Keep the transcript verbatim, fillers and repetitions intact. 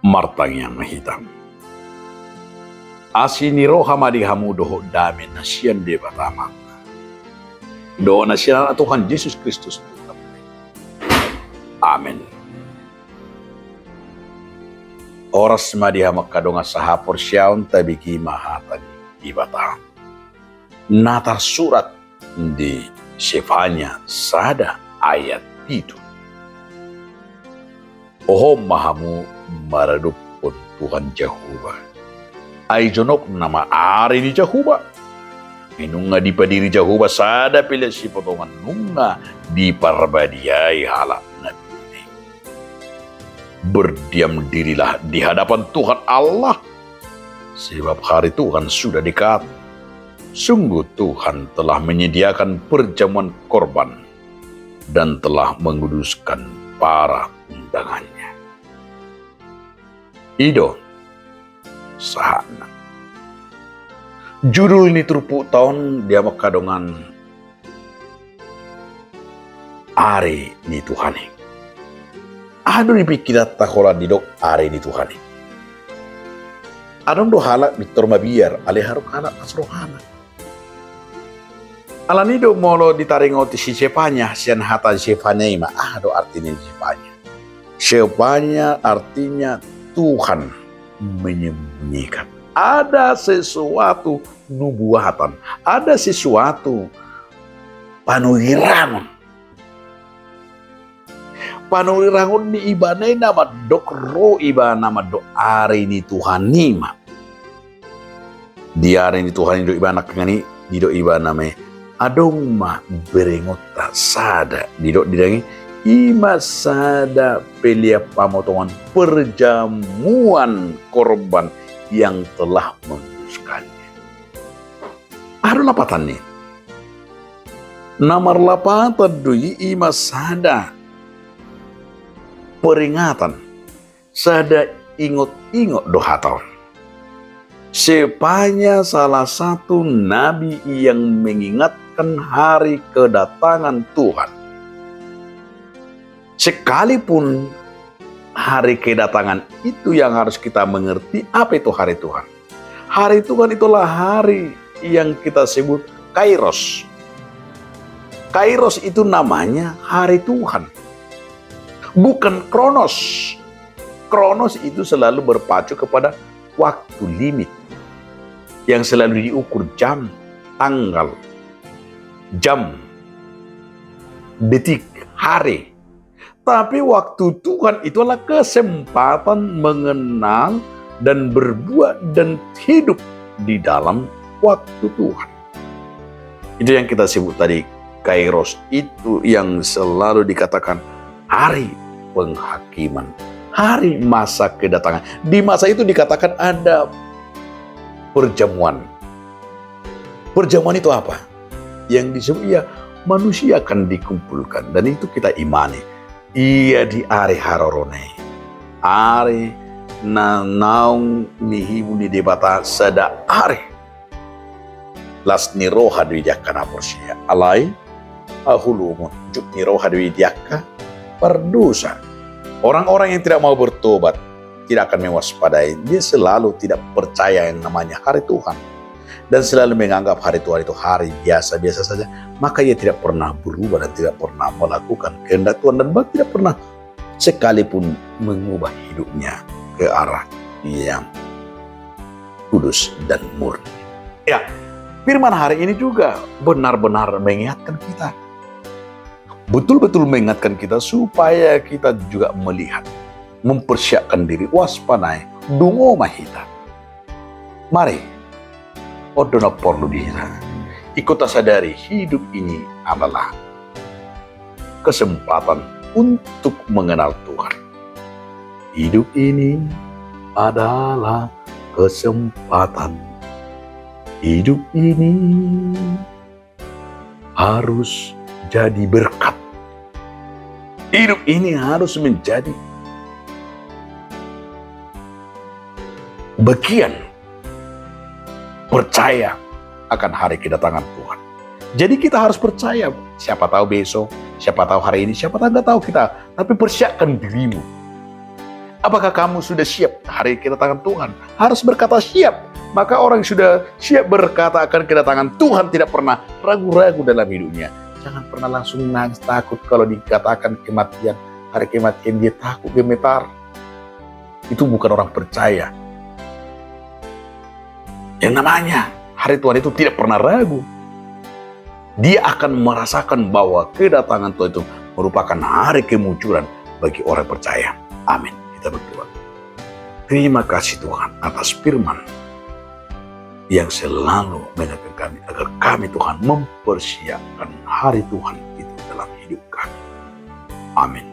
Martangiang ma hita. Asi ni roha ma di hamu dohot dame na sian Debata Amanta dohot na sian Anak Tuhan Jesus Kristus Tuhan. Amen. Horas ma di hamu angka dongan sahaporseaon, tabege ma hata ni Debata na tarsurat di Sefanya sada ayat pitu. Hohom ma hamu maradophon Tuhan Jahowa. Ai jonok nama ari ni Jahowa. Ai nunga dipadiri Jahowa sada pelean sipotongan, nunga diparbadiai halak na bine. Berdiam dirilah di hadapan Tuhan Allah, sebab hari Tuhan sudah dekat. Sungguh Tuhan telah menyediakan perjamuan korban dan telah menguduskan para undangannya. I do sahatna. Judul ni turpukta on di hamu angka dongan, ari ni Tuhan i. Aha do di pikiranta holan didok ari ni Tuhan i? Adong do halak pintor mabiar, alai adong halak las rohana. Alani do molo ditaringoti si Sefanya sian hata Sefanya i ma, aha do arti ni Sefanya? Sefanya artinya Tuhan menyembunyikan. Ada sesuatu nubuatan, ada sesuatu panurirang. Panurirang on ni ibana i na mandok ro ibana mandok ari ni Tuhan i ma. Di ari ni Tuhan i didok ibana nangkaning i, didok ibana ma i, adong ma berengonta sada, didok di daging i, i ma sada pelean pamotongan, perjamuan korban yang telah menguduskannya. Aha do lapatan ni? Na marlapatan do i, i ma sada peringatan, sada ingot-ingot do hata on. Sefanya salah satu nabi yang mengingatkan hari kedatangan Tuhan. Sekalipun hari kedatangan itu yang harus kita mengerti, apa itu hari Tuhan? Hari Tuhan itulah hari yang kita sebut Kairos. Kairos itu namanya hari Tuhan. Bukan Kronos. Kronos itu selalu berpacu kepada waktu limit yang selalu diukur jam, tanggal, jam, detik, hari. Tapi waktu Tuhan itu adalah kesempatan mengenal dan berbuat dan hidup di dalam waktu Tuhan. Itu yang kita sebut tadi, Kairos, itu yang selalu dikatakan hari penghakiman, hari masa kedatangan. Di masa itu dikatakan ada perjamuan. Perjamuan itu apa? Yang disebut, ya, manusia akan dikumpulkan. Dan itu kita imani. Ia di ari harorona i, ari na naung nihibu ni Debata sada ari. Las ni roha do i di angka na porsea. Alai, ah, ulu, unjuk ni roha do i di angka pardosa. Orang-orang yang tidak mau bertobat tidak akan mewaspadai. Dia selalu tidak percaya yang namanya hari Tuhan dan selalu menganggap hari Tuhan itu hari biasa-biasa saja. Maka ia tidak pernah berubah dan tidak pernah melakukan kehendak Tuhan dan bahkan tidak pernah sekalipun mengubah hidupnya ke arah yang kudus dan murni. Ya, firman hari ini juga benar-benar mengingatkan kita, betul-betul mengingatkan kita supaya kita juga melihat, mempersiapkan diri, waspada, dungo ma hita. Mari, on do na porlu di hita. Ingkon tasadari hidup ini adalah kesempatan untuk mengenal Tuhan. Hidup ini adalah kesempatan. Hidup ini harus jadi berkat. Hidup ini harus menjadi bagian, percaya, akan hari kedatangan Tuhan. Jadi kita harus percaya, siapa tahu besok, siapa tahu hari ini, siapa tahu nggak tahu kita, tapi persiapkan dirimu. Apakah kamu sudah siap hari kedatangan Tuhan? Harus berkata siap. Maka orang yang sudah siap berkata akan kedatangan Tuhan tidak pernah ragu-ragu dalam hidupnya. Jangan pernah langsung nangis takut kalau dikatakan kematian, hari kematian dia takut gemetar. Itu bukan orang percaya. Yang namanya hari Tuhan itu tidak pernah ragu. Dia akan merasakan bahwa kedatangan Tuhan itu merupakan hari kemunculan bagi orang percaya. Amin. Kita berdoa. Terima kasih Tuhan atas firman yang selalu mengingatkan kami agar kami Tuhan mempersiapkan hari Tuhan itu dalam hidup kami. Amin.